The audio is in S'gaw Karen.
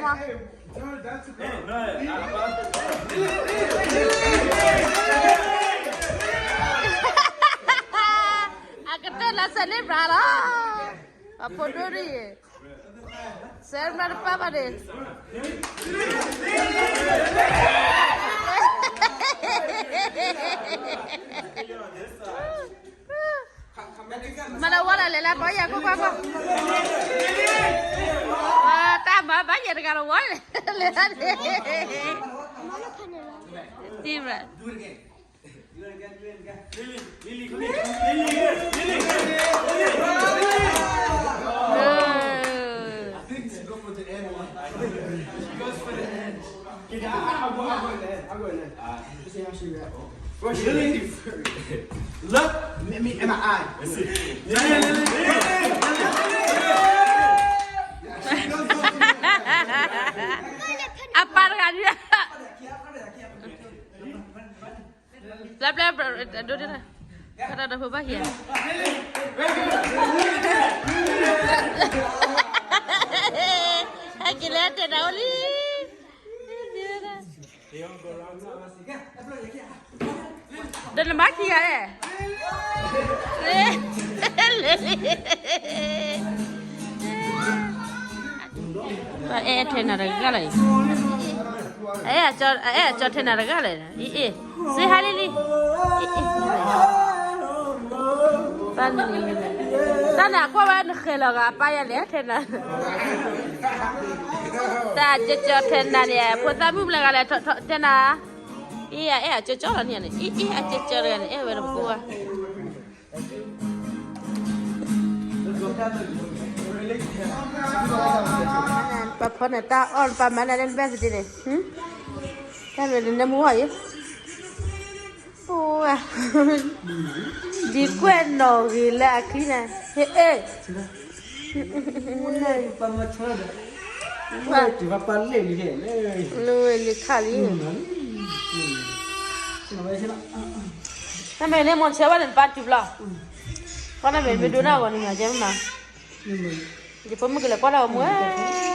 မး အကတၢၢ်လၢ celebrate လီၤ, အဖိဒိၣ်ဒ်အံၤ, celebrate တပၢၢ်ဘၣ်န့ၣ်, မၤတဝီလၢလဲၤလၢပီယၤကွၢ်ကွၢ်ကွၢ်, တၢ်မၤဘၣ်ယဲၢ်တဂၤတဝီန့ၣ်, လဲၤတၢ်န့ၣ်, တံၢ်ဘၣ် Look me in my eye. အပၢ်တဂၤဒ်, လၢပျဲ, ဒိၣ်ဒိၣ်, ကဒီးဖိဘၣ်ဟံး, ဟဲက့ၤလၢတဲာ်တၢ်အိၣ်လံ, ဒီးနမၤခံဂၤလဲၣ်, အဲၣ်ထဲနၤတဂၤလၢၤ, အဲၣ်အကၠီထဲနၤတဂၤလၢၤ, အ့ၣ်, စ့ဟါလံလံ, တၢ်န့ၣ်အကွၢ်ဝဲနဃဲၤလီၤဂၤအပၢ်ယၤလဲၣ်ထဲနၤ, တၢ်ကၠီကၠီထဲနၤန့ၣ် ဖိသၣ်မုၣ်မနုၤဂၤလဲၣ်ထဲနၤ, အ့ၣ် အအဲၣ်အကၠီကၠီလီၤန့ၣ်, အ့ၣ် အကၠီကၠီတဂၤန့ၣ် အဲၣ်ဝဲတပူၤဘၣ်. ပှၤဖီန့ၣ်တၢ်အီၣ်ပှၤမၤနၤလၢနဘၣ်သ့ၣ်န့ၣ်, တၢ်မ့ၢ်နနၢမူဟီၣ်အံၤ, ပှၤ, ဒ်ကွဲၢ်နီၣ်ဂ့ၤလၢအချံန့ၣ်, ဟ့ၣ်, ဟ့ၣ်, လၢလံခါလံ, နမ့ၢ်န့ၣ်မိၢ်ဆၢဘၣ်န့ၣ် ပၢ်တုၤဘျီ, ကွၢ်နမ့ၢ်မ့ၢ်ဒိနၢ်ဂီၤန့ၣ်မၤကဲမး, ယဖိမုၣ်ကလဲၤကွၢ်တၢ်ဂီၤမူဧၢ